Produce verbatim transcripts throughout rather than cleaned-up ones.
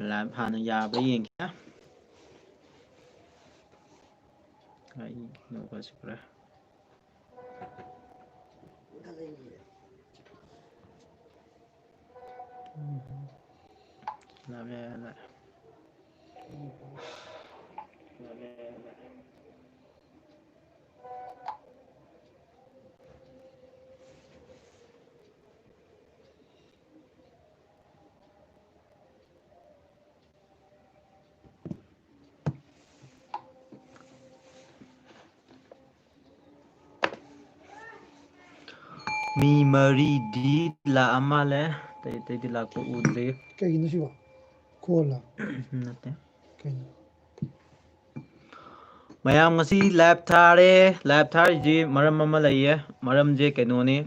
Live ꯍꯥꯟꯅ ꯌꯥꯕ꯭ꯔꯥ ꯌꯦꯡꯒꯦ꯫ ꯑꯩ ꯅꯣꯛꯄꯁꯤ ꯄꯨꯔꯥ꯫ ꯂꯥꯏꯚ ꯌꯥꯏ, ꯂꯥꯏꯚ꯫ ꯃꯤ ꯃꯔꯤꯗꯤ ꯂꯥꯛꯑ ꯃꯥꯜꯂꯦ꯫ ꯑꯇꯩ ꯑꯇꯩꯗꯤ ꯂꯥꯛꯄ ꯎꯗ꯭ꯔꯤ꯫ ꯀꯩꯒꯤꯅꯣ ꯁꯤꯕꯣ? ꯀꯣꯜꯂ? ꯅꯠꯇꯦ꯫ ꯀꯩꯅꯣ? ꯃꯌꯥꯝ ꯉꯁꯤ ꯂꯥꯏꯚ ꯊꯥꯔꯦ꯫ ꯂꯥꯏꯚ ꯊꯥꯔꯤꯁꯤ ꯃꯔꯝ ꯑꯃ ꯂꯩꯌꯦ꯫ ꯃꯔꯝꯁꯦ ꯀꯩꯅꯣꯅꯤ,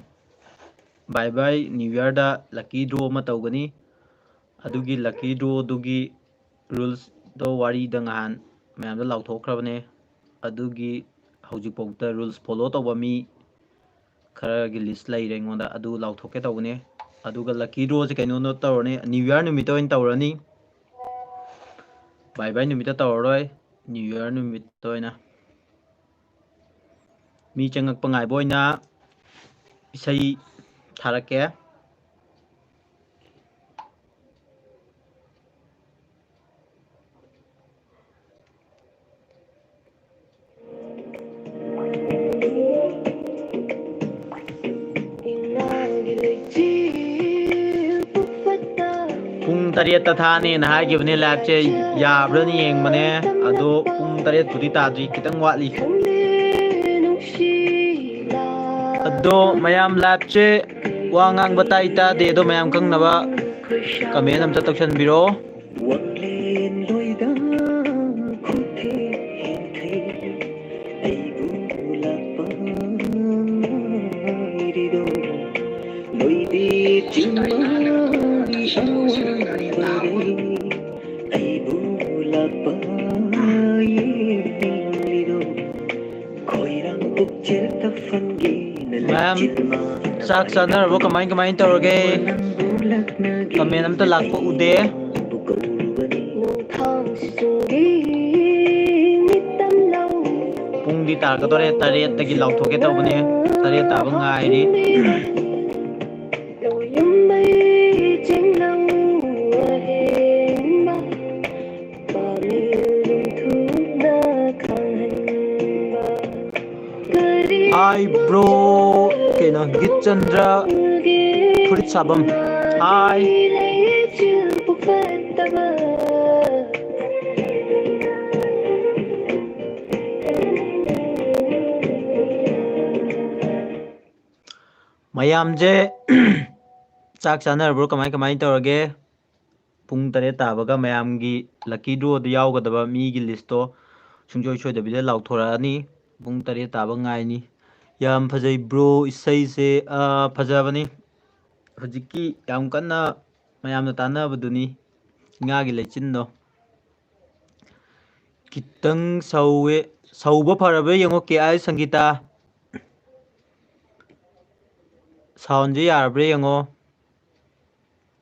ꯕꯥꯏ ꯕꯥꯏ ꯅ꯭ꯌꯨ ꯌꯔꯗ ꯂꯛꯀꯤ ꯗ꯭ꯔꯣ ꯑꯃ ꯇꯧꯒꯅꯤ꯫ ꯑꯗꯨꯒꯤ ꯂꯛꯀꯤ ꯗ꯭ꯔꯣꯗꯨꯒꯤ ꯔꯨꯜꯁꯇꯣ ꯋꯥꯔꯤꯗ ꯉꯍꯥꯟ ꯃꯌꯥꯝꯗ ꯂꯥꯎꯊꯣꯛꯈ꯭ꯔꯕꯅꯦ꯫ ꯑꯗꯨꯒꯤ ꯍꯧꯖꯤꯛꯐꯥꯎꯗ ꯔꯨꯜꯁ ꯐꯣꯂꯣ ꯇꯧꯕ ꯃꯤ ꯈꯔꯒꯤ ꯂꯤꯁ ꯂꯩꯔꯦ ꯑꯩꯉꯣꯟꯗ, ꯑꯗꯨ ꯂꯥꯎꯊꯣꯛꯀꯦ ꯇꯧꯕꯅꯦ꯫ ꯑꯗꯨꯒ ꯂꯛꯀꯤ ꯗ꯭ꯔꯣꯁꯦ ꯀꯩꯅꯣꯅꯣ ꯇꯧꯔꯅꯤ, ꯅ꯭ꯌꯨ ꯌꯔ ꯅꯨꯃꯤꯠꯇ ꯑꯣꯏꯅ ꯇꯧꯔꯅꯤ꯫ ꯕꯥꯏ ꯕꯥꯏ ꯅꯨꯃꯤꯠꯇ ꯇꯧꯔꯔꯣꯏ, ꯅ꯭ꯌꯨ ꯌꯔ ꯅꯨꯃꯤꯠꯇ ꯑꯣꯏꯅ꯫ ꯃꯤ ꯆꯪꯉꯛꯄ ꯉꯥꯏꯕ ꯑꯣꯏꯅ ꯏꯁꯩ ꯊꯥꯔꯛꯀꯦ꯫ ꯄꯨꯡ ꯇꯔꯦꯠꯇ ꯊꯥꯅꯦꯅ ꯍꯥꯏꯈꯤꯕꯅꯦ ꯂꯥꯏꯚꯁꯦ, ꯌꯥꯕ꯭ꯔꯥꯅ ꯌꯦꯡꯕꯅꯦ꯫ ꯑꯗꯣ ꯄꯨꯡ ꯇꯔꯦꯠꯄꯨꯗꯤ ꯇꯥꯗ꯭ꯔꯤ, ꯈꯤꯇꯪ ꯋꯥꯠꯂꯤ꯫ ꯑꯗꯣ ꯃꯌꯥꯝ ꯂꯥꯏꯚꯁꯦ ꯋꯥ ꯉꯥꯡꯕ ꯇꯥꯏ ꯇꯥꯗꯦ, ꯑꯗꯣ ꯃꯌꯥꯝ ꯈꯪꯅꯕ ꯀꯃꯦꯟ ꯑꯝꯇ ꯇꯧꯁꯟꯕꯤꯔꯣ꯫ ꯋꯥꯡꯂꯦꯟ ꯂꯣꯏꯗ ꯈꯨꯊꯦꯡ ꯊꯦꯡ ꯑꯩꯕꯨ ꯂꯥꯛꯄ ꯉꯥꯏꯔꯤꯗꯣ, ꯂꯣꯏꯗꯦ ꯆꯤꯡꯃꯥꯒꯤ ꯑꯋꯥꯡꯕꯗꯩ ꯑꯩꯕꯨ ꯂꯥꯛꯄ ꯌꯦꯡꯂꯤꯗꯣ, ꯈꯣꯏꯔꯥꯡ ꯄꯨꯛꯆꯦꯜ ꯇꯐꯝꯒꯤ ꯃꯌꯥꯝ ꯆꯥꯛ ꯆꯥꯅꯔꯕꯣ? ꯀꯃꯥꯏ ꯀꯃꯥꯏ ꯇꯧꯔꯒꯦ? ꯀꯃꯦꯟ ꯑꯝꯇ ꯂꯥꯛꯄ ꯎꯗꯦ꯫ ꯄꯨꯡꯗꯤ ꯇꯥꯔꯛꯀꯗꯧꯔꯦ, ꯇꯔꯦꯠꯇꯒꯤ ꯂꯥꯎꯊꯣꯛꯀꯦ ꯇꯧꯕꯅꯦ꯫ ꯇꯔꯦꯠ ꯇꯥꯕ ꯉꯥꯏꯔꯤ꯫ Hi bro, ꯀꯩꯅꯣ, ꯒꯤꯠꯆꯟꯗ꯭ꯔ ꯐꯨꯔꯤꯠ ꯁꯥꯐꯝ꯫ Hi꯫ ꯃꯌꯥꯝꯁꯦ ꯆꯥꯛ ꯆꯥꯅꯔꯕ꯭ꯔꯣ? ꯀꯃꯥꯏ ꯀꯃꯥꯏ ꯇꯧꯔꯒꯦ? ꯄꯨꯡ ꯇꯔꯦꯠ ꯇꯥꯕꯒ ꯃꯌꯥꯝꯒꯤ lucky draw ꯗ ꯌꯥꯎꯒꯗꯕ ꯃꯤꯒꯤ list ꯇꯣ ꯁꯨꯡꯁꯣꯏ ꯁꯣꯏꯗꯕꯤꯗ ꯂꯥꯎꯊꯣꯔꯛꯑꯅꯤ꯫ ꯄꯨꯡ ꯇꯔꯦꯠ ꯇꯥꯕ ꯉꯥꯏꯅꯤ꯫ ꯌꯥꯝ ꯐꯖꯩ bro, ꯏꯁꯩꯁꯦ, ꯑ, ꯐꯖꯕꯅꯤ꯫ ꯍꯧꯖꯤꯛꯀꯤ ꯌꯥꯝ ꯀꯟꯅ ꯃꯌꯥꯝꯅ ꯇꯥꯟꯅꯕꯗꯨꯅꯤ, ꯏꯉꯥꯒꯤ ꯂꯩꯆꯤꯟꯗꯣ꯫ ꯈꯤꯇꯪ ꯁꯧꯋꯦ꯫ ꯁꯧꯕ ꯐꯔꯕ꯭ꯔꯥ ꯌꯦꯡꯉꯣ, ꯀꯦ ꯑꯥꯏ ꯁꯪꯒꯤꯇꯥ꯫ Sound ꯁꯦ ꯌꯥꯔꯕ꯭ꯔꯥ ꯌꯦꯡꯉꯣ꯫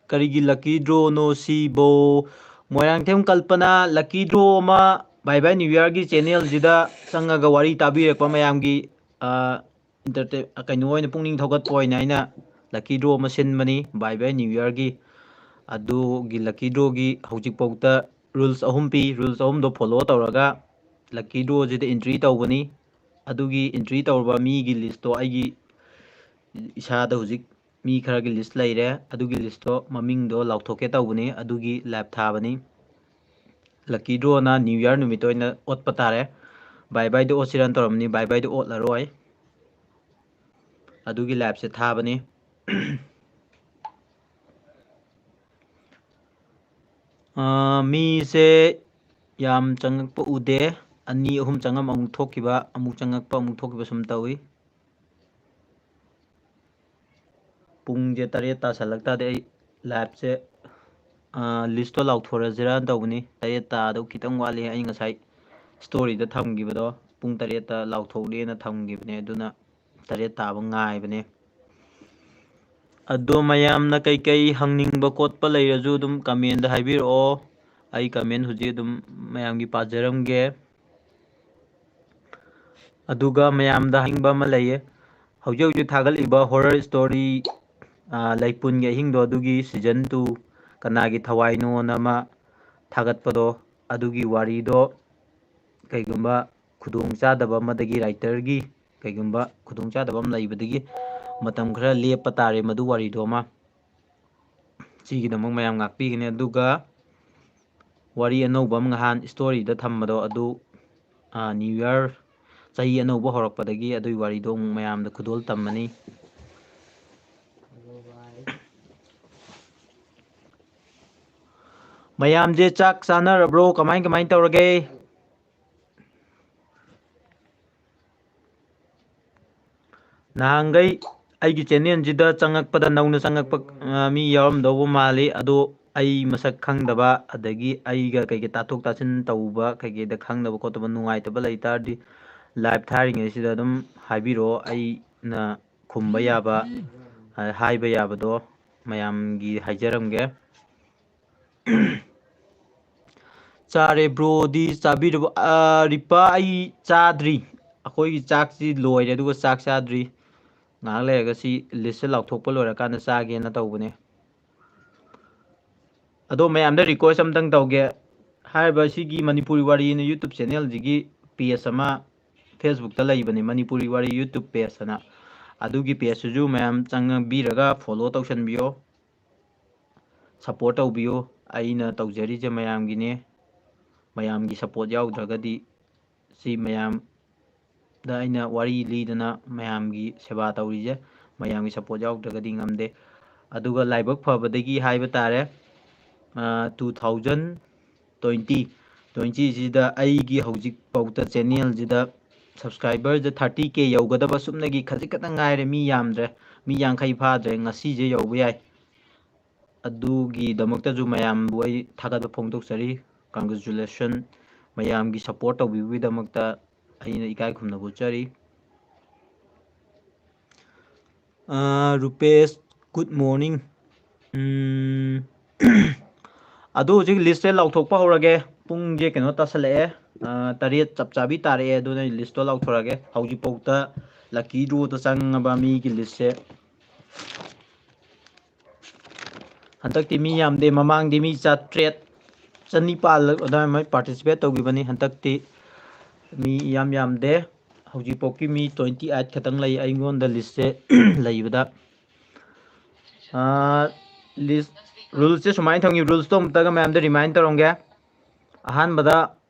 ꯀꯔꯤꯒꯤ lucky draw ꯅꯣ ꯁꯤꯕꯣ? ꯃꯣꯏꯔꯥꯡꯊꯦꯝ ꯀꯜꯄꯅ lucky draw ꯑꯃ Bye Bye New Year ꯒꯤ channel ꯁꯤꯗ ꯆꯪꯉꯒ ꯋꯥꯔꯤ ꯇꯥꯕꯤꯔꯛꯄ ꯃꯌꯥꯝꯒꯤ, ꯑ, entertain-, ꯀꯩꯅꯣ ꯑꯣꯏꯅ, ꯄꯨꯛꯅꯤꯡ ꯊꯧꯒꯠꯄ ꯑꯣꯏꯅ ꯑꯩꯅ lucky draw ꯑꯃ ꯁꯤꯟꯕꯅꯤ Bye Bye New Year ꯒꯤ꯫ ꯑꯗꯨꯒꯤ lucky draw ꯒꯤ ꯍꯧꯖꯤꯛꯐꯥꯎꯗ rules ꯑꯍꯨꯝ ꯄꯤ꯫ Rules ꯑꯍꯨꯝꯗꯣ follow ꯇꯧꯔꯒ lucky draw ꯁꯤꯗ entry ꯇꯧꯕꯅꯤ꯫ ꯑꯗꯨꯒꯤ entry ꯇꯧꯔꯕ ꯃꯤꯒꯤ list ꯇꯣ ꯑꯩꯒꯤ ꯏꯁꯥꯗ ꯍꯧꯖꯤꯛ ꯃꯤ ꯈꯔꯒꯤ list ꯂꯩꯔꯦ꯫ ꯑꯗꯨꯒꯤ list ꯇꯣ ꯃꯃꯤꯡꯗꯣ ꯂꯥꯎꯊꯣꯛꯀꯦ ꯇꯧꯕꯅꯤ꯫ ꯑꯗꯨꯒꯤ live ꯊꯥꯕꯅꯤ꯫ Lucky draw ꯅ New Year ꯅꯨꯃꯤꯠꯇ ꯑꯣꯏꯅ ꯑꯣꯠꯄ ꯇꯥꯔꯦ꯫ Bye Bye ꯗ ꯑꯣꯠꯁꯤꯔꯅ ꯇꯧꯔꯝꯅꯤ, Bye Bye ꯗ ꯑꯣꯠꯂꯔꯣꯏ꯫ ꯑꯗꯨꯒꯤ live ꯁꯦ ꯊꯥꯕꯅꯤ꯫ ꯑꯥ, ꯃꯤꯁꯦ ꯌꯥꯝ ꯆꯪꯉꯛꯄ ꯎꯗꯦ꯫ ꯑꯅꯤ ꯑꯍꯨꯝ ꯆꯪꯉꯝ ꯑꯃꯨꯛ ꯊꯣꯛꯈꯤꯕ, ꯑꯃꯨꯛ ꯆꯪꯉꯛꯄ ꯑꯃꯨꯛ ꯊꯣꯛꯈꯤꯕ ꯁꯨꯝ ꯇꯧꯏ꯫ ꯄꯨꯡꯁꯦ ꯇꯔꯦꯠ ꯇꯥꯁꯜꯂꯛ ꯇꯥꯔꯗꯤ ꯑꯩ live ꯁꯦ, ꯑꯥ, list ꯇꯣ ꯂꯥꯎꯊꯣꯔꯁꯤꯔꯅ ꯇꯧꯕꯅꯤ꯫ ꯇꯔꯦꯠ ꯇꯥꯗꯧ ꯈꯤꯇꯪ ꯋꯥꯠꯂꯤ꯫ ꯑꯩ ꯉꯁꯥꯏ story ꯗ ꯊꯝꯈꯤꯕꯗꯣ ꯄꯨꯡ ꯇꯔꯦꯠꯇ ꯂꯥꯎꯊꯣꯛꯅꯦꯅ ꯊꯝꯈꯤꯕꯅꯦ꯫ ꯑꯗꯨꯅ ꯇꯔꯦꯠ ꯇꯥꯕ ꯉꯥꯏꯕꯅꯦ꯫ ꯑꯗꯣ ꯃꯌꯥꯝꯅ ꯀꯩꯀꯩ ꯍꯪꯅꯤꯡꯕ ꯈꯣꯠꯄ ꯂꯩꯔꯁꯨ ꯑꯗꯨꯝ ꯀꯃꯦꯟꯗ ꯍꯥꯏꯕꯤꯔꯛꯑꯣ꯫ ꯑꯩ ꯀꯃꯦꯟ ꯍꯧꯖꯤꯛ ꯑꯗꯨꯝ ꯃꯌꯥꯝꯒꯤ ꯄꯥꯖꯔꯝꯒꯦ꯫ ꯑꯗꯨꯒ ꯃꯌꯥꯝꯗ ꯍꯥꯏꯅꯤꯡꯕ ꯑꯃ ꯂꯩꯌꯦ꯫ ꯍꯧꯖꯤꯛ ꯍꯧꯖꯤꯛ ꯊꯥꯒꯠꯂꯤꯕ horror story, ꯂꯩꯄꯨꯟꯒꯤ ꯑꯍꯤꯡꯗꯣ, ꯑꯗꯨꯒꯤ season two ꯀꯅꯥꯒꯤ ꯊꯋꯥꯏꯅꯣꯅ ꯑꯃ ꯊꯥꯒꯠꯄꯗꯣ, ꯑꯗꯨꯒꯤ ꯋꯥꯔꯤꯗꯣ ꯀꯩꯒꯨꯝꯕ ꯈꯨꯗꯣꯡꯆꯥꯗꯕ ꯑꯃꯗꯒꯤ, writerꯒꯤ ꯀꯩꯒꯨꯝꯕ ꯈꯨꯗꯣꯡꯆꯥꯗꯕ ꯑꯃ ꯂꯩꯕꯗꯒꯤ ꯃꯇꯝ ꯈꯔ ꯂꯦꯞꯄ ꯇꯥꯔꯦ ꯃꯗꯨ ꯋꯥꯔꯤꯗꯣ ꯑꯃ꯫ ꯁꯤꯒꯤꯗꯃꯛ ꯃꯌꯥꯝ ꯉꯥꯛꯄꯤꯒꯅꯤ꯫ ꯑꯗꯨꯒ ꯋꯥꯔꯤ ꯑꯅꯧꯕ ꯑꯃ ꯉꯍꯥꯟ storyꯗ ꯊꯝꯕꯗꯣ ꯑꯗꯨ, ꯑ, New Year, ꯆꯍꯤ ꯑꯅꯧꯕ ꯍꯧꯔꯛꯄꯗꯒꯤ ꯑꯗꯨꯒꯤ ꯋꯥꯔꯤꯗꯣ ꯑꯃꯨꯛ ꯃꯌꯥꯝꯗ ꯈꯨꯗꯣꯜ ꯇꯝꯃꯅꯤ꯫ ꯃꯌꯥꯝꯁꯦ ꯆꯥꯛ ꯆꯥꯅꯔꯕ꯭ꯔꯣ? ꯀꯃꯥꯏ ꯀꯃꯥꯏ ꯇꯧꯔꯒꯦ? ꯅꯍꯥꯟꯈꯩ ꯑꯩꯒꯤ channelꯁꯤꯗ ꯆꯪꯉꯛꯄꯗ ꯅꯧꯅ ꯆꯪꯉꯛꯄ, ꯑ, ꯃꯤ ꯌꯥꯎꯔꯝꯗꯧꯕ ꯃꯥꯜꯂꯤ꯫ ꯑꯗꯣ ꯑꯩ ꯃꯁꯛ ꯈꯪꯗꯕ, ꯑꯗꯒꯤ ꯑꯩꯒ ꯀꯩꯀꯩ ꯇꯥꯊꯣꯛ ꯇꯥꯁꯤꯟ ꯇꯧꯕ, ꯀꯩꯀꯩꯗ ꯈꯪꯗꯕ ꯈꯣꯠꯇꯕ ꯅꯨꯡꯉꯥꯏꯇꯕ ꯂꯩ ꯇꯥꯔꯗꯤ, live ꯊꯥꯔꯤꯉꯩꯁꯤꯗ ꯑꯗꯨꯝ ꯍꯥꯏꯕꯤꯔꯛꯑꯣ꯫ ꯑꯩꯅ ꯈꯨꯝꯕ ꯌꯥꯕ, ꯑ, ꯍꯥꯏꯕ ꯌꯥꯕꯗꯣ ꯃꯌꯥꯝꯒꯤ ꯍꯥꯏꯖꯔꯝꯒꯦ꯫ ꯆꯥꯔꯦ꯫ Broꯗꯤ ꯆꯥꯕꯤꯔꯕ? ꯑ, ꯔꯤꯄꯥ, ꯑꯩ ꯆꯥꯗ꯭ꯔꯤ꯫ ꯑꯩꯈꯣꯏꯒꯤ ꯆꯥꯛꯁꯤ ꯂꯣꯏꯔꯦ, ꯑꯗꯨꯒ ꯆꯥꯛ ꯆꯥꯗ꯭ꯔꯤ꯫ ꯉꯥꯏꯍꯥꯛ ꯂꯩꯔꯒ ꯁꯤ listꯁꯦ ꯂꯥꯎꯊꯣꯛꯄ ꯂꯣꯏꯔꯀꯥꯟꯗ ꯆꯥꯒꯦꯅ ꯇꯧꯕꯅꯦ꯫ ꯑꯗꯣ ꯃꯌꯥꯝꯗ request ꯑꯝꯇꯪ ꯇꯧꯒꯦ꯫ ꯍꯥꯏꯔꯤꯕ ꯁꯤꯒꯤ ꯃꯅꯤꯄꯨꯔꯤ ꯋꯥꯔꯤꯅ YouTube channelꯁꯤꯒꯤ page ꯑꯃ Facebookꯇ ꯂꯩꯕꯅꯤ, ꯃꯅꯤꯄꯨꯔꯤ ꯋꯥꯔꯤ YouTube page ꯑꯅ꯫ ꯑꯗꯨꯒꯤ pageꯇꯨꯁꯨ ꯃꯌꯥꯝ ꯆꯪꯕꯤꯔꯒ follow ꯇꯧꯁꯟꯕꯤꯌꯣ, support ꯇꯧꯕꯤꯌꯨ꯫ ꯑꯩꯅ ꯇꯧꯖꯔꯤꯁꯦ ꯃꯌꯥꯝꯒꯤꯅꯦ꯫ ꯃꯌꯥꯝꯒꯤ support ꯌꯥꯎꯗ꯭ꯔꯒꯗꯤ ꯁꯤ ꯃꯌꯥꯝꯗ ꯑꯩꯅ ꯋꯥꯔꯤ ꯂꯤꯗꯅ ꯃꯌꯥꯝꯒꯤ ꯁꯦꯕꯥ ꯇꯧꯔꯤꯁꯦ ꯃꯌꯥꯝꯒꯤ support ꯌꯥꯎꯗ꯭ꯔꯒꯗꯤ ꯉꯝꯗꯦ꯫ ꯑꯗꯨꯒ ꯂꯥꯏꯕꯛ ꯐꯕꯗꯒꯤ ꯍꯥꯏꯕ ꯇꯥꯔꯦ, ꯑ, two thousand twenty, twentyꯁꯤꯗ ꯑꯩꯒꯤ ꯍꯧꯖꯤꯛꯐꯥꯎꯗ channelꯁꯤꯗ subscriberꯁꯦ thirty K ꯌꯧꯒꯗꯕ ꯁꯨꯞꯅꯒꯤ ꯈꯖꯤꯛ ꯈꯛꯇꯪ ꯉꯥꯏꯔꯦ, ꯃꯤ ꯌꯥꯝꯗ꯭ꯔꯦ, ꯃꯤ ꯌꯥꯡꯈꯩ ꯐꯥꯗ꯭ꯔꯦ, ꯉꯁꯤꯁꯦ ꯌꯧꯕ ꯌꯥꯏ꯫ ꯑꯗꯨꯒꯤꯗꯃꯛꯇꯁꯨ ꯃꯌꯥꯝꯕꯨ ꯑꯩ ꯊꯥꯒꯠꯄ ꯐꯣꯡꯗꯣꯛꯆꯔꯤ꯫ Congratulation꯫ ꯃꯌꯥꯝꯒꯤ support ꯇꯧꯕꯤꯕꯒꯤꯗꯃꯛꯇ ꯑꯩꯅ ꯏꯀꯥꯏ ꯈꯨꯝꯅꯕ ꯎꯠꯆꯔꯤ꯫ ꯑ, ꯔꯨꯄꯦꯁ Good morning. ꯎꯝ, ꯑꯗꯨ ꯍꯧꯖꯤꯛ ꯂꯤꯁꯁꯦ ꯂꯥꯎꯊꯣꯛꯄ ꯍꯧꯔꯒꯦ꯫ ꯄꯨꯡꯁꯦ ꯀꯩꯅꯣ ꯇꯥꯁꯜꯂꯛꯑꯦ, ꯑ, ꯇꯔꯦꯠ ꯆꯞ ꯆꯥꯕꯤ ꯇꯥꯔꯛꯑꯦ꯫ ꯑꯗꯨꯅ ꯑꯩ ꯂꯤꯁꯇꯣ ꯂꯥꯎꯊꯣꯔꯛꯑꯒꯦ꯫ ꯍꯧꯖꯤꯛꯐꯥꯎꯗ ꯂꯛꯀꯤ ꯗ꯭ꯔꯣꯗ ꯆꯪꯉꯕ ꯃꯤꯒꯤ ꯂꯤꯁꯁꯦ ꯍꯟꯗꯛꯇꯤ ꯃꯤ ꯌꯥꯝꯗꯦ꯫ ꯃꯃꯥꯡꯗꯤ ꯃꯤ ꯆꯥꯇ꯭ꯔꯦꯠ, ꯆꯅꯤꯄꯥꯜ ꯑꯗꯨꯃꯥꯏ ꯄꯥꯔꯇꯤꯁꯤꯄꯦꯠ ꯇꯧꯈꯤꯕꯅꯤ꯫ ꯍꯟꯗꯛꯇꯤ ꯃꯤ ꯏꯌꯥꯝ ꯌꯥꯝꯗꯦ꯫ ꯍꯧꯖꯤꯛꯐꯥꯎꯀꯤ ꯃꯤ ꯇ꯭ꯋꯦꯟꯇꯤ ꯑꯩꯠ ꯈꯛꯇꯪ ꯂꯩ ꯑꯩꯉꯣꯟꯗ ꯂꯤꯁꯁꯦ ꯂꯩꯕꯗ꯫ ꯑꯥ, ꯂꯤꯁ, ꯔꯨꯜꯁꯁꯦ ꯁꯨꯃꯥꯏꯅ ꯊꯝꯈꯤ꯫ ꯔꯨꯜꯁꯇꯣ ꯑꯃꯨꯛꯇꯒ ꯃꯌꯥꯝꯗ ꯔꯤꯃꯥꯏꯟ ꯇꯧꯔꯝꯒꯦ꯫ ꯑꯍꯥꯟꯕꯗ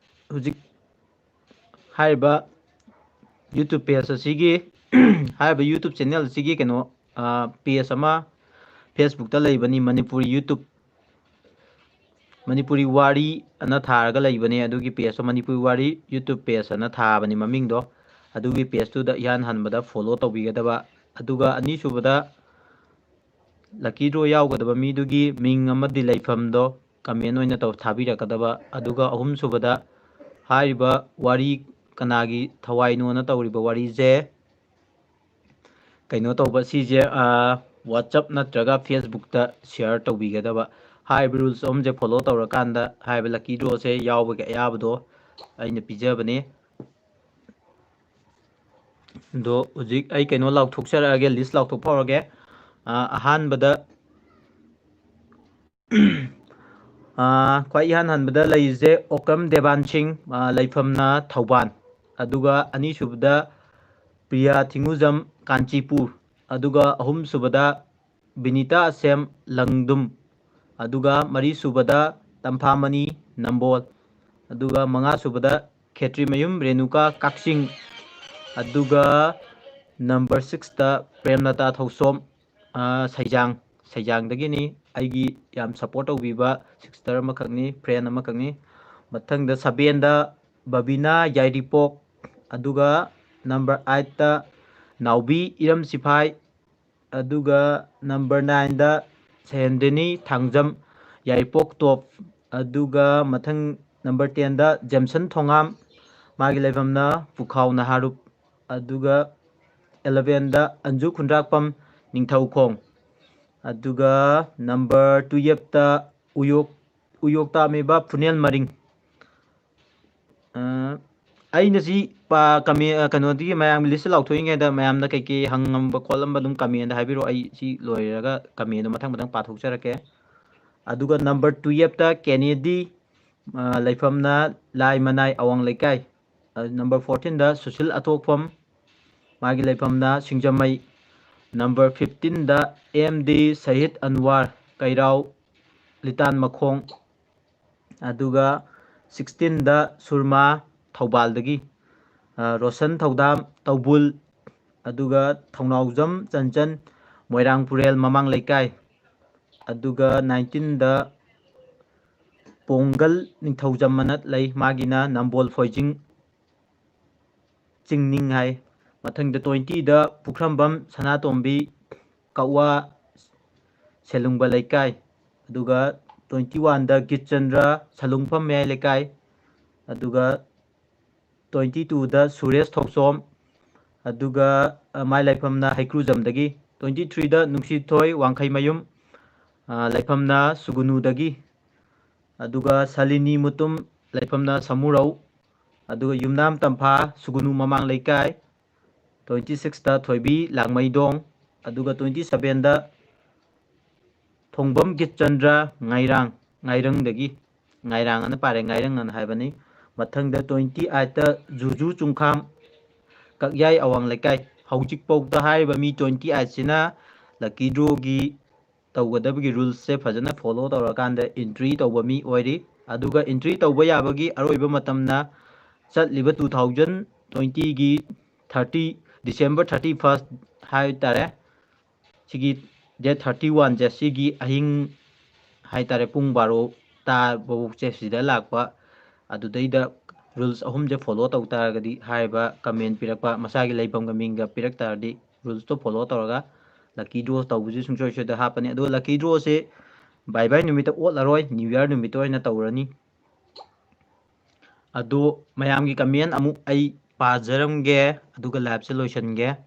ꯍꯧꯖꯤꯛ ꯍꯥꯏꯔꯤꯕ YouTube ꯄꯦꯖ ꯑꯁꯤꯒꯤ, ꯍꯥꯏꯔꯤꯕ YouTube ꯆꯦꯅꯦꯜ ꯑꯁꯤꯒꯤ ꯀꯩꯅꯣ, ꯑꯥ, ꯄꯦꯖ ꯑꯃ Facebook ꯂꯩꯕꯅꯤ, ꯃꯅꯤꯄꯨꯔꯤ YouTube, ꯃꯅꯤꯄꯨꯔꯤ ꯋꯥꯔꯤ ꯑꯅ ꯊꯥꯔꯒ ꯂꯩꯕꯅꯦ꯫ ꯑꯗꯨꯒꯤ ꯄꯦꯖꯇꯣ ꯃꯅꯤꯄꯨꯔꯤ ꯋꯥꯔꯤ YouTube ꯄꯦꯖ ꯑꯅ ꯊꯥꯕꯅꯤ ꯃꯃꯤꯡꯗꯣ꯫ ꯑꯗꯨꯒꯤ ꯄꯦꯖꯇꯨꯗ ꯏꯍꯥꯟ ꯍꯥꯟꯕꯗ ꯐꯣꯂꯣ ꯇꯧꯕꯤꯒꯗꯕ꯫ ꯑꯗꯨꯒ ꯑꯅꯤꯁꯨꯕꯗ ꯂꯛꯀꯤ ꯗ꯭ꯔꯣ ꯌꯥꯎꯒꯗꯕ ꯃꯤꯗꯨꯒꯤ ꯃꯤꯡ ꯑꯃꯗꯤ ꯂꯩꯐꯝꯗꯣ ꯀꯃꯦꯟ ꯑꯣꯏꯅ ꯇꯧ, ꯊꯥꯕꯤꯔꯛꯀꯗꯕ꯫ ꯑꯗꯨꯒ ꯑꯍꯨꯝꯁꯨꯕꯗ ꯍꯥꯏꯔꯤꯕ ꯋꯥꯔꯤ ꯀꯅꯥꯒꯤ ꯊꯋꯥꯏꯅꯣꯅ ꯇꯧꯔꯤꯕ ꯋꯥꯔꯤꯁꯦ ꯀꯩꯅꯣ ꯇꯧꯕ, ꯁꯤꯁꯦ, ꯑꯥ, WhatsApp ꯅꯠꯇ꯭ꯔꯒ Facebook ꯁꯤꯌꯔ ꯇꯧꯕꯤꯒꯗꯕ꯫ ꯍꯥꯏꯔꯤꯕ ꯔꯨꯜꯁ ꯑꯍꯨꯝꯁꯦ ꯐꯣꯂꯣ ꯇꯧꯔꯀꯥꯟꯗ ꯍꯥꯏꯔꯤꯕ ꯂꯛꯀꯤ ꯗ꯭ꯔꯣꯁꯦ ꯌꯥꯎꯕꯒꯤ ꯑꯌꯥꯕꯗꯣ ꯑꯩꯅ ꯄꯤꯖꯕꯅꯦ꯫ ꯑꯗꯣ ꯍꯧꯖꯤꯛ ꯑꯩ ꯀꯩꯅꯣ ꯂꯥꯎꯊꯣꯛꯆꯔꯛꯑꯒꯦ, ꯂꯤꯁ ꯂꯥꯎꯊꯣꯛꯄ ꯍꯧꯔꯒꯦ꯫ ꯑꯥ, ꯑꯍꯥꯟꯕꯗ, ꯑꯥ, ꯈ꯭ꯋꯥꯏ ꯏꯍꯥꯟ ꯍꯥꯟꯕꯗ ꯂꯩꯔꯤꯁꯦ ꯑꯣꯀ꯭ꯔꯝ ꯗꯦꯕꯥꯟ ꯁꯤꯡ, ꯑꯥ, ꯂꯩꯐꯝꯅ ꯊꯧꯕꯥꯜ꯫ ꯑꯗꯨꯒ ꯑꯅꯤꯁꯨꯕꯗ ꯄ꯭ꯔꯤꯌꯥ ꯊꯤꯡꯉꯨꯖꯝ, ꯀꯥꯟꯆꯤꯄꯨꯔ꯫ ꯑꯗꯨꯒ ꯑꯍꯨꯝꯁꯨꯕꯗ ꯕꯤꯅꯤꯇꯥ ꯑꯁꯦꯝ, ꯂꯪꯗꯨꯝ꯫ ꯑꯗꯨꯒ ꯃꯔꯤꯁꯨꯕꯗ ꯇꯝꯐꯥꯃꯅꯤ, ꯅꯝꯕꯣꯜ꯫ ꯑꯗꯨꯒ ꯃꯉꯥꯁꯨꯕꯗ ꯈꯦꯇ꯭ꯔꯤꯃꯌꯨꯝ ꯔꯦꯅꯨꯀꯥ, ꯀꯛꯆꯤꯡ꯫ ꯑꯗꯨꯒ ꯅꯝꯕꯔ ꯁꯤꯛꯁꯇ ꯄ꯭ꯔꯦꯝꯂꯇꯥ ꯊꯧꯁꯣꯝ, ꯑ, ꯁꯩꯖꯥꯡ, ꯁꯩꯖꯥꯡꯗꯒꯤꯅꯤ꯫ ꯑꯩꯒꯤ ꯌꯥꯝ ꯁꯞꯄꯣꯔꯠ ꯇꯧꯕꯤꯕ ꯁꯤꯁꯇꯔ ꯑꯃꯈꯛꯅꯤ, ꯐ꯭ꯔꯦꯟ ꯑꯃꯈꯛꯅꯤ꯫ ꯃꯊꯪꯗ ꯁꯕꯦꯟꯗ ꯕꯕꯤꯅꯥ ꯌꯥꯏꯔꯤꯄꯣꯛ, ꯑꯗꯨꯒ ꯅꯝꯕꯔ ꯑꯥꯏꯠꯇ ꯅꯥꯎꯕꯤ ꯏꯔꯝ ꯁꯤꯐꯥꯏ, ꯑꯗꯨꯒ ꯅꯝꯕꯔ ꯅꯥꯏꯟꯗ ꯁꯍꯦꯟꯗ꯭ꯔꯤꯅꯤ ꯊꯥꯡꯖꯝ ꯌꯥꯏꯔꯤꯄꯣꯛ ꯇꯣꯞ, ꯑꯗꯨꯒ ꯃꯊꯪ ꯅꯝꯕꯔ ꯇꯦꯟꯗ ꯖꯦꯝꯁꯟ ꯊꯣꯉꯥꯝ, ꯃꯥꯒꯤ ꯂꯩꯐꯝꯅ ꯄꯨꯈꯥꯎ ꯅꯍꯥꯔꯨꯞ, ꯑꯗꯨꯒ ꯑꯦꯂꯚꯦꯟꯗ ꯑꯟꯖꯨ ꯈꯨꯟꯗ꯭ꯔꯥꯛꯄꯝ ꯅꯤꯡꯊꯧꯈꯣꯡ꯫ ꯑꯗꯨꯒ number twelve ꯇ ꯎꯌꯣꯛ ꯎꯌꯣꯛ ꯇꯥꯝꯃꯤꯕ ꯐꯨꯅꯦꯜ ꯃꯔꯤꯡ꯫ ꯑ, ꯑꯩꯅ ꯁꯤ ꯄꯥ-, comment, ꯑ, ꯀꯩꯅꯣꯗꯒꯤ ꯃꯌꯥꯝꯒꯤ list ꯂꯥꯎꯊꯣꯛꯏꯉꯩꯗ ꯃꯌꯥꯝꯅ ꯀꯩꯀꯩ ꯍꯪꯉꯝꯕ ꯈꯣꯠꯂꯝꯕ ꯑꯗꯨꯝ comment ꯍꯥꯏꯕꯤꯔꯛꯑꯣ꯫ ꯑꯩ ꯁꯤ ꯂꯣꯏꯔꯒ comment ꯗꯣ ꯃꯊꯪ ꯃꯊꯪ ꯄꯥꯊꯣꯛꯆꯔꯛꯀꯦ꯫ ꯑꯗꯨꯒ number twelve ꯇ ꯀꯦꯅꯦꯗꯤ, ꯑ, ꯂꯩꯐꯝꯅ ꯂꯥꯏ ꯃꯅꯥꯏ ꯑꯋꯥꯡ ꯂꯩꯀꯥꯏ꯫ ꯑ, number fourteen ꯗ ꯁꯨꯁꯤꯜ ꯑꯊꯣꯛꯐꯝ, ꯃꯥꯒꯤ ꯂꯩꯐꯝꯅ ꯁꯤꯡꯖꯃꯩ꯫ Number fifteen ꯗ ꯑꯦꯝ ꯗꯤ ꯁꯍꯤꯗ ꯑꯟꯋꯥꯔ, ꯀꯩꯔꯥꯎ, ꯂꯤꯇꯥꯟ ꯃꯈꯣꯡ꯫ ꯑꯗꯨꯒ sixteen ꯗ ꯁꯨꯔꯃꯥ, ꯊꯧꯕꯥꯜꯗꯒꯤ꯫ ꯑ, ꯔꯣꯁꯟ ꯊꯧꯗꯥꯝ, ꯇꯧꯕꯨꯜ꯫ ꯑꯗꯨꯒ ꯊꯧꯅꯥꯎꯖꯝ ꯆꯟꯆꯟ, ꯃꯣꯏꯔꯥꯡ ꯄꯨꯔꯦꯜ ꯃꯃꯥꯡ ꯂꯩꯀꯥꯏ꯫ ꯑꯗꯨꯒ nineteen ꯗ ꯄꯣꯡꯒꯜ ꯅꯤꯡꯊꯧꯖꯝ ꯃꯅꯠ ꯂꯩ, ꯃꯥꯒꯤꯅ ꯅꯝꯕꯣꯜ ꯐꯣꯏꯖꯤꯡ ꯆꯤꯡꯅꯤꯡ ꯍꯥꯏ꯫ ꯃꯊꯪꯗ twenty ꯗ ꯄꯨꯈ꯭ꯔꯝꯕꯝ ꯁꯅꯥꯇꯣꯝꯕꯤ, ꯀꯛꯋꯥ ꯁꯦꯂꯨꯡꯕ ꯂꯩꯀꯥꯏ꯫ ꯑꯗꯨꯒ twenty one ꯗ ꯒꯤꯠꯆꯟꯗ꯭ꯔ, ꯁꯂꯨꯡꯐꯝ ꯃꯌꯥꯏ ꯂꯩꯀꯥꯏ꯫ ꯑꯗꯨꯒ twenty two ꯗ ꯁꯨꯔꯦꯁ ꯊꯧꯆꯣꯝ, ꯑꯗꯨꯒ, ꯑ, ꯃꯥꯏ ꯂꯩꯐꯝꯅ ꯍꯩꯀ꯭ꯔꯨꯖꯝꯗꯒꯤ꯫ Twenty three ꯗ ꯅꯨꯡꯁꯤꯊꯣꯏ ꯋꯥꯡꯈꯩꯃꯌꯨꯝ, ꯑ, ꯂꯩꯐꯝꯅ ꯁꯨꯒꯨꯅꯨꯗꯒꯤ꯫ ꯑꯗꯨꯒ ꯁꯂꯤꯅꯤ ꯃꯨꯇꯨꯝ, ꯂꯩꯐꯝꯅ ꯁꯃꯨꯔꯧ꯫ ꯑꯗꯨꯒ ꯌꯨꯝꯅꯥꯝ ꯇꯝꯐꯥ, ꯁꯨꯒꯨꯅꯨ ꯃꯃꯥꯡ ꯂꯩꯀꯥꯏ꯫ Twenty six ꯇ ꯊꯣꯏꯕꯤ ꯂꯥꯡꯃꯩꯗꯣꯡ꯫ ꯑꯗꯨꯒ twenty seven ꯗ ꯊꯣꯡꯕꯝ ꯒꯤꯠꯆꯟꯗ꯭ꯔ, ꯉꯥꯏꯔꯥꯡ, ꯉꯥꯏꯔꯪꯗꯒꯤ꯫ ꯉꯥꯏꯔꯥꯡ ꯑꯅ ꯄꯥꯔꯦ, ꯉꯥꯏꯔꯪ ꯑꯅ ꯍꯥꯏꯕꯅꯤ꯫ ꯃꯊꯪꯗ twenty eight ꯇ ꯖꯨꯖꯨ ꯆꯨꯡꯈꯥꯝ, ꯀꯛꯌꯥꯏ ꯑꯋꯥꯡ ꯂꯩꯀꯥꯏ꯫ ꯍꯧꯖꯤꯛꯐꯥꯎꯗ ꯍꯥꯏꯔꯤꯕ ꯃꯤ twenty eight ꯁꯤꯅ lucky draw ꯒꯤ ꯇꯧꯒꯗꯕꯒꯤ rules ꯁꯦ ꯐꯖꯅ follow ꯇꯧꯔꯀꯥꯟꯗ entry ꯇꯧꯕ ꯃꯤ ꯑꯣꯏꯔꯤ꯫ ꯑꯗꯨꯒ entry ꯇꯧꯕ ꯌꯥꯕꯒꯤ ꯑꯔꯣꯏꯕ ꯃꯇꯝꯅ ꯆꯠꯂꯤꯕ two thousand twenty ꯒꯤ thirty, December thirty first ꯍꯥꯏ ꯇꯥꯔꯦ꯫ ꯁꯤꯒꯤ date thirty one ꯁꯦ, ꯁꯤꯒꯤ ꯑꯍꯤꯡ ꯍꯥꯏ ꯇꯥꯔꯦ, ꯄꯨꯡ ꯕꯥꯔꯣ ꯇꯥꯕꯐꯥꯎꯁꯦ ꯁꯤꯗ ꯂꯥꯛꯄ, ꯑꯗꯨꯗꯩꯗ rules ꯑꯍꯨꯝꯁꯦ follow ꯇꯧ ꯇꯥꯔꯒꯗꯤ ꯍꯥꯏꯔꯤꯕ comment ꯄꯤꯔꯛꯄ, ꯃꯁꯥꯒꯤ ꯂꯩꯐꯝꯒ ꯃꯤꯡꯒ ꯄꯤꯔꯛ ꯇꯥꯔꯗꯤ rules ꯇꯣ follow ꯇꯧꯔꯒ lucky draw ꯇꯧꯕꯁꯤ ꯁꯨꯡꯁꯣꯏ ꯁꯣꯏꯗ ꯍꯥꯞꯄꯅꯤ꯫ ꯑꯗꯨꯒ lucky draw ꯁꯦ ꯕꯥꯏ ꯕꯥꯏ ꯅꯨꯃꯤꯠꯇ ꯑꯣꯠꯂꯔꯣꯏ, New Year ꯅꯨꯃꯤꯠꯇ ꯑꯣꯏꯅ ꯇꯧꯔꯅꯤ꯫ ꯑꯗꯣ ꯃꯌꯥꯝꯒꯤ comment ꯑꯃꯨꯛ ꯑꯩ ꯄꯥꯖꯔꯝꯒꯦ, ꯑꯗꯨꯒ live ꯁꯦ ꯂꯣꯏꯁꯤꯟꯒꯦ꯫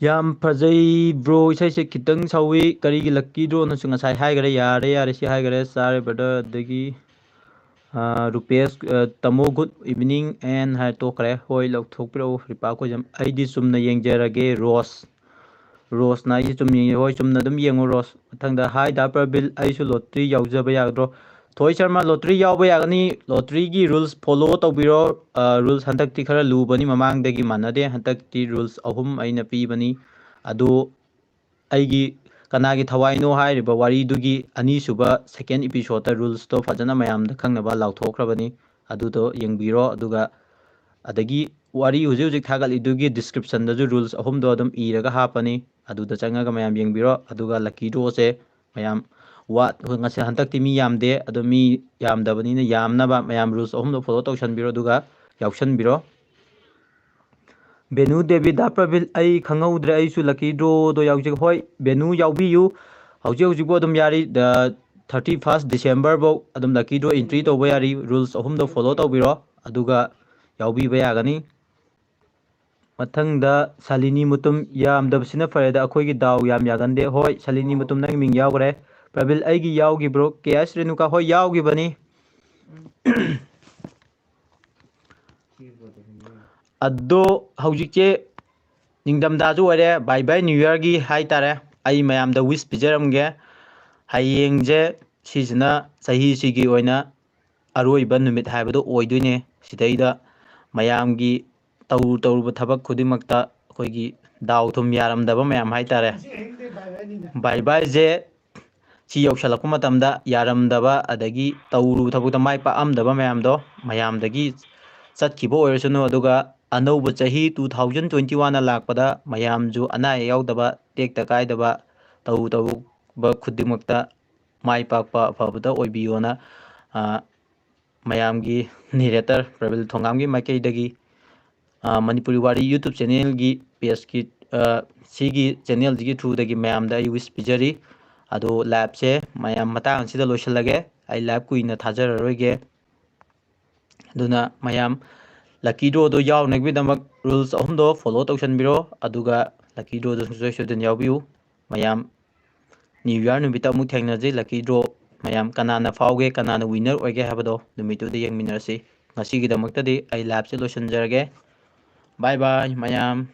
ꯌꯥꯝ ꯐꯖꯩ ꯕ꯭ꯔꯣ, ꯏꯁꯩꯁꯦ ꯈꯤꯇꯪ ꯁꯧꯏ꯫ ꯀꯔꯤꯒꯤ ꯂꯛꯀꯤ ꯗ꯭ꯔꯣꯅꯁꯨ ꯉꯁꯥꯏ ꯍꯥꯏꯈꯔꯦ꯫ ꯌꯥꯔꯦ, ꯌꯥꯔꯦ, ꯁꯤ ꯍꯥꯏꯈꯔꯦ꯫ ꯆꯥꯔꯦ ꯕ꯭ꯔꯗꯔ꯫ ꯑꯗꯒꯤ ꯔꯨꯄꯦꯁ, ꯇꯥꯃꯣ, ꯒꯨꯗ ꯏꯚꯤꯅꯤꯡ ꯑꯦꯟ ꯍꯥꯏ ꯇꯣꯛꯈ꯭ꯔꯦ꯫ ꯍꯣꯏ, ꯂꯧꯊꯣꯛꯄꯤꯔꯛꯎ ꯔꯤꯄꯥ ꯈꯣꯏꯖꯝ꯫ ꯑꯩꯗꯤ ꯆꯨꯝꯅ ꯌꯦꯡꯖꯔꯒꯦ ꯔꯣꯁ꯫ ꯔꯣꯁꯅ ꯑꯩꯁꯦ ꯆꯨꯝꯅ ꯌꯦꯡꯉꯦ꯫ ꯍꯣꯏ, ꯆꯨꯝꯅ ꯑꯗꯨꯝ ꯌꯦꯡꯉꯨ ꯔꯣꯁ꯫ ꯃꯊꯪꯗ, ꯍꯥꯏ ꯗꯥ ꯄ꯭ꯔꯕꯤꯜ, ꯑꯩꯁꯨ ꯂꯣꯇ꯭ꯔꯤ ꯌꯥꯎꯖꯕ ꯌꯥꯒꯗ꯭ꯔꯣ? ꯊꯣꯏ ꯁꯔꯃ, ꯂꯣꯇ꯭ꯔꯤ ꯌꯥꯎꯕ ꯌꯥꯒꯅꯤ꯫ ꯂꯣꯇ꯭ꯔꯤꯒꯤ ꯔꯨꯜꯁ ꯐꯣꯂꯣ ꯇꯧꯕꯤꯔꯣ꯫ ꯔꯨꯜꯁ ꯍꯟꯗꯛꯇꯤ ꯈꯔ ꯂꯨꯕꯅꯤ, ꯃꯃꯥꯡꯗꯒꯤ ꯃꯥꯟꯅꯗꯦ꯫ ꯍꯟꯗꯛꯇꯤ ꯔꯨꯜꯁ ꯑꯍꯨꯝ ꯑꯩꯅ ꯄꯤꯕꯅꯤ꯫ ꯑꯗꯨ ꯑꯩꯒꯤ ꯀꯅꯥꯒꯤ ꯊꯋꯥꯏꯅꯣ ꯍꯥꯏꯔꯤꯕ ꯋꯥꯔꯤꯗꯨꯒꯤ ꯑꯅꯤꯁꯨꯕ ꯁꯦꯀꯦꯟ ꯏꯄꯤꯁꯣꯗꯇ ꯔꯨꯜꯁꯇꯣ ꯐꯖꯅ ꯃꯌꯥꯝꯗ ꯈꯪꯅꯕ ꯂꯥꯎꯊꯣꯛꯈ꯭ꯔꯕꯅꯤ꯫ ꯑꯗꯨꯗꯣ ꯌꯦꯡꯕꯤꯔꯣ꯫ ꯑꯗꯨꯒ ꯑꯗꯒꯤ ꯋꯥꯔꯤ ꯍꯧꯖꯤꯛ ꯍꯧꯖꯤꯛ ꯊꯥꯒꯠꯂꯤꯗꯨꯒꯤ ꯗꯤꯁꯀ꯭ꯔꯤꯞꯁꯟꯗꯁꯨ ꯔꯨꯜꯁ ꯑꯍꯨꯝꯗꯣ ꯑꯗꯨꯝ ꯏꯔꯒ ꯍꯥꯞꯄꯅꯤ꯫ ꯑꯗꯨꯗ ꯆꯪꯉꯒ ꯃꯌꯥꯝ ꯌꯦꯡꯕꯤꯔꯣ꯫ ꯑꯗꯨꯒ ꯂꯛꯀꯤ ꯗ꯭ꯔꯣꯁꯦ ꯃꯌꯥꯝ ꯋꯥꯠ-, ꯉꯁꯤ ꯍꯟꯗꯛꯇꯤ ꯃꯤ ꯌꯥꯝꯗꯦ, ꯑꯗꯣ ꯃꯤ ꯌꯥꯝꯗꯕꯅꯤꯅ ꯌꯥꯝꯅꯕ ꯃꯌꯥꯝ ꯔꯨꯜꯁ ꯑꯍꯨꯝꯗꯣ ꯐꯣꯂꯣ ꯇꯧꯁꯟꯕꯤꯔꯣ, ꯑꯗꯨꯒ ꯌꯥꯎꯁꯟꯕꯤꯔꯣ꯫ ꯕꯦꯅꯨ ꯗꯦꯕꯤ, ꯗꯥ ꯄ꯭ꯔꯕꯤꯜ, ꯑꯩ ꯈꯪꯍꯧꯗ꯭ꯔꯦ, ꯑꯩꯁꯨ ꯂꯛꯀꯤ ꯗ꯭ꯔꯣꯗꯣ ꯌꯥꯎꯖꯒꯦ꯫ ꯍꯣꯏ, ꯕꯦꯅꯨ ꯌꯥꯎꯕꯤꯌꯨ꯫ ꯍꯧꯖꯤꯛ ꯍꯧꯖꯤꯛꯄꯨ ꯑꯗꯨꯝ ꯌꯥꯔꯤ, ꯊꯥꯔꯇꯤ ꯐꯥꯔꯁ ꯗꯤꯁꯦꯝꯕꯔꯐꯧ ꯑꯗꯨꯝ ꯂꯛꯀꯤ ꯗ꯭ꯔꯣ ꯑꯦꯟꯇ꯭ꯔꯤ ꯇꯧꯕ ꯌꯥꯔꯤ꯫ ꯔꯨꯜꯁ ꯑꯍꯨꯝꯗꯣ ꯐꯣꯂꯣ ꯇꯧꯕꯤꯔꯣ, ꯑꯗꯨꯒ ꯌꯥꯎꯕꯤꯕ ꯌꯥꯒꯅꯤ꯫ ꯃꯊꯪꯗ ꯁꯥꯂꯤꯅꯤ ꯃꯨꯇꯨꯝ, ꯌꯥꯝꯗꯕꯁꯤꯅ ꯐꯔꯦꯗ, ꯑꯩꯈꯣꯏꯒꯤ ꯗꯥꯎ ꯌꯥꯝ ꯌꯥꯒꯟꯗꯦ꯫ ꯍꯣꯏ, ꯁꯥꯂꯤꯅꯤ ꯃꯨꯇꯨꯝ, ꯅꯪꯒꯤ ꯃꯤꯡ ꯌꯥꯎꯈ꯭ꯔꯦ꯫ ꯄ꯭ꯔꯕꯤꯜ, ꯑꯩꯒꯤ ꯌꯥꯎꯈꯤꯕ꯭ꯔꯣ? ꯀꯦ ꯑꯦꯁ ꯔꯦꯅꯨꯀꯥ, ꯍꯣꯏ, ꯌꯥꯎꯈꯤꯕꯅꯤ꯫ ꯑꯗꯣ ꯍꯧꯖꯤꯛꯁꯦ ꯅꯤꯡꯊꯝꯊꯥꯁꯨ ꯑꯣꯏꯔꯦ, ꯕꯥꯏ ꯕꯥꯏ ꯅ꯭ꯌꯨ ꯌꯔꯒꯤ ꯍꯥꯏꯇꯥꯔꯦ꯫ ꯑꯩ ꯃꯌꯥꯝꯗ ꯋꯤꯁ ꯄꯤꯖꯔꯝꯒꯦ꯫ ꯍꯌꯦꯡꯁꯦ ꯁꯤꯁꯤꯅ ꯆꯍꯤꯁꯤꯒꯤ ꯑꯣꯏꯅ ꯑꯔꯣꯏꯕ ꯅꯨꯃꯤꯠ ꯍꯥꯏꯕꯗꯣ ꯑꯣꯏꯗꯣꯏꯅꯦ꯫ ꯁꯤꯗꯩꯗ ꯃꯌꯥꯝꯒꯤ ꯇꯧꯔꯨ ꯇꯧꯔꯨꯕ ꯊꯕꯛ ꯈꯨꯗꯤꯡꯃꯛꯇ ꯑꯩꯈꯣꯏꯒꯤ ꯗꯥꯎ ꯊꯨꯝ ꯌꯥꯔꯝꯗꯕ ꯃꯌꯥꯝ ꯍꯥꯏꯇꯥꯔꯦ, ꯕꯥꯏ ꯕꯥꯏꯁꯦ ꯁꯤ ꯌꯧꯁꯜꯂꯛꯄ ꯃꯇꯝꯗ ꯌꯥꯔꯝꯗꯕ, ꯑꯗꯒꯤ ꯇꯧꯔꯨꯕ ꯊꯕꯛꯇ ꯃꯥꯏ ꯄꯥꯛꯑꯝꯗꯕ ꯃꯌꯥꯝꯗꯣ ꯃꯌꯥꯝꯗꯒꯤ ꯆꯠꯈꯤꯕ ꯑꯣꯏꯔꯁꯅꯨ꯫ ꯑꯗꯨꯒ ꯑꯅꯧꯕ ꯆꯍꯤ two thousand twenty one ꯂꯥꯛꯄꯗ ꯃꯌꯥꯝꯁꯨ ꯑꯅꯥ ꯑꯌꯦꯛ ꯌꯥꯎꯗꯕ, ꯇꯦꯛꯇ ꯀꯥꯏꯗꯕ, ꯇꯧꯔꯨ ꯇꯧꯔꯨꯕ ꯈꯨꯗꯤꯡꯃꯛꯇ ꯃꯥꯏ ꯄꯥꯛꯄ ꯑꯐꯕꯗ ꯑꯣꯏꯕꯤꯌꯣꯅ, ꯑ, ꯃꯌꯥꯝꯒꯤ ꯅꯦꯔꯦꯇꯔ ꯄ꯭ꯔꯕꯤꯜ ꯊꯣꯉꯥꯝꯒꯤ ꯃꯥꯏꯀꯩꯗꯒꯤ, ꯑ, ꯃꯅꯤꯄꯨꯔꯤ ꯋꯥꯔꯤ YouTube ꯆꯦꯅꯦꯜꯒꯤ ꯄꯦꯖꯀꯤ, ꯑ, ꯁꯤꯒꯤ ꯆꯦꯅꯦꯜꯁꯤꯒꯤ ꯊ꯭ꯔꯨꯗꯒꯤ ꯃꯌꯥꯝꯗ ꯑꯩ ꯋꯤꯁ ꯄꯤꯖꯔꯤ꯫ ꯑꯗꯣ ꯂꯥꯏꯞꯁꯦ ꯃꯌꯥꯝ ꯃꯇꯥꯡ ꯑꯁꯤꯗ ꯂꯣꯏꯁꯤꯜꯂꯒꯦ꯫ ꯑꯩ ꯂꯥꯏꯞ ꯀꯨꯏꯅ ꯊꯥꯖꯔꯔꯣꯏꯒꯦ꯫ ꯑꯗꯨꯅ ꯃꯌꯥꯝ ꯂꯛꯀꯤ ꯗ꯭ꯔꯣꯗꯣ ꯌꯥꯎꯅꯕꯒꯤꯗꯃꯛ ꯔꯨꯜꯁ ꯑꯍꯨꯝꯗꯣ ꯐꯣꯂꯣ ꯇꯧꯁꯟꯕꯤꯔꯣ꯫ ꯑꯗꯨꯒ Lucky drawꯗꯁꯨ ꯁꯣꯏ ꯁꯣꯏꯗꯅ ꯌꯥꯎꯕꯤꯌꯨ꯫ ꯃꯌꯥꯝ New Year ꯅꯨꯃꯤꯠꯇ ꯑꯃꯨꯛ ꯊꯦꯡꯅꯁꯤ꯫ Lucky draw ꯃꯌꯥꯝ ꯀꯅꯥꯅ ꯐꯥꯎꯒꯦ, ꯀꯅꯥꯅ winner ꯑꯣꯏꯒꯦ ꯍꯥꯏꯕꯗꯣ ꯅꯨꯃꯤꯠꯇꯨꯗ ꯌꯦꯡꯃꯤꯟꯅꯔꯁꯤ꯫ ꯉꯁꯤꯒꯤꯗꯃꯛꯇꯗꯤ ꯑꯩ liveꯁꯦ ꯂꯣꯏꯁꯤꯟꯖꯔꯒꯦ꯫ Bye bye ꯃꯌꯥꯝ꯫